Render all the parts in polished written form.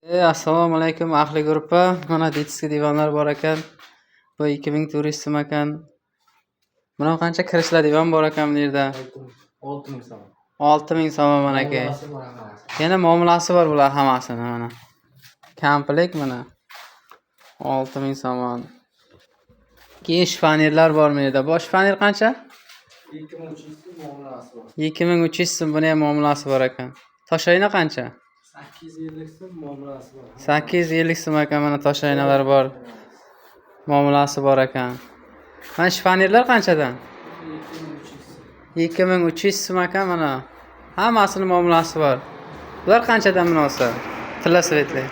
Assalomu alaykum, ahli gruppa. Mana, детский divanlar bor ekan. Bu 2400 so'm ekan. Buni qancha, kreslo, divan bor ekan bu yerda? 6000 so'm. 6000 so'm, mana, aka. Muomalasi bor hammasi. Yana muomalasi bor bular hammasini, mana. Komplekt, mana. 6000 somon. Keyin shifonerlar bor bu yerda. Bu shifoner qancha? 2300 so'm, muomalasi bor. 2300 so'm, buni ham muomalasi bor ekan. Toshoyna qancha? 850 so'm, muomalasi bor. 850 so'm ekan, mana, toshoynalar bor. Muomalasi bor ekan. Mana, shifonerlar qanchadan? 2300 so'm. 2300 so'm ekan, mana. Hammasini muomalasi bor. Bular qanchadan bunisi? Tilla цвет li.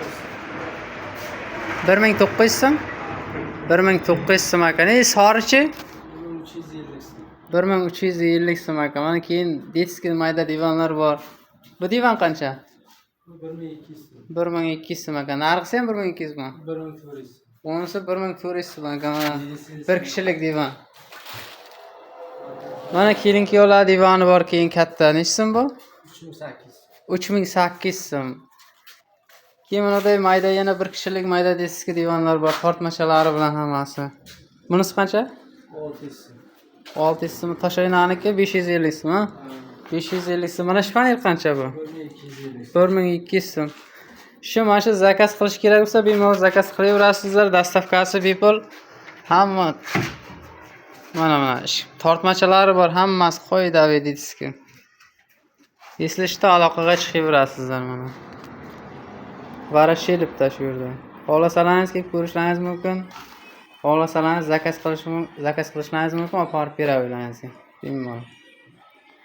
1900 so'm. 1900 so'm ekan. Ey, sorichi? 1350 so'm. 1350 so'm ekan. Mana, keyin детский mayda divanlar bor. Bu divan qancha? Bu 1200 so'm. 1200 so'm ekan. Narxi ham 1200 mi? 1400. Unisi 1400 so'm ekan, mana. Bir kishilik divan. Mana, kelin kuyovlar divani bor, keyin katta. Nechi so'm bu? 3800. 3800 so'm. Keyin bunday mayda, yana bir kishilik mayda детский divanlar bor, tortmachalari bilan hammasi. Bunisi qancha? 600 so'm. 600 so'm. Toshoynaniki 550 so'm, ha? 550 so'm. Mana, shifoner qancha bu? 1250 so'm. 1200 so'm. Shu, mana shu заказ qilish kerak bo'lsa, bemalol заказ qilaverasizlar. Доставка si bepul. Hamma, mana tortmachalari bor, hammasi qoidaviy детский. Если что, aloqaga chiqaverasizlar, mana. Voroshilovda, shu yerda. Xohlasalaringiz, kelib ko'rishlaringiz mumkin. Xohlasalaringiz, заказ qilishlaringiz mumkin, olib borib beradi uylaringizga. Bemalol.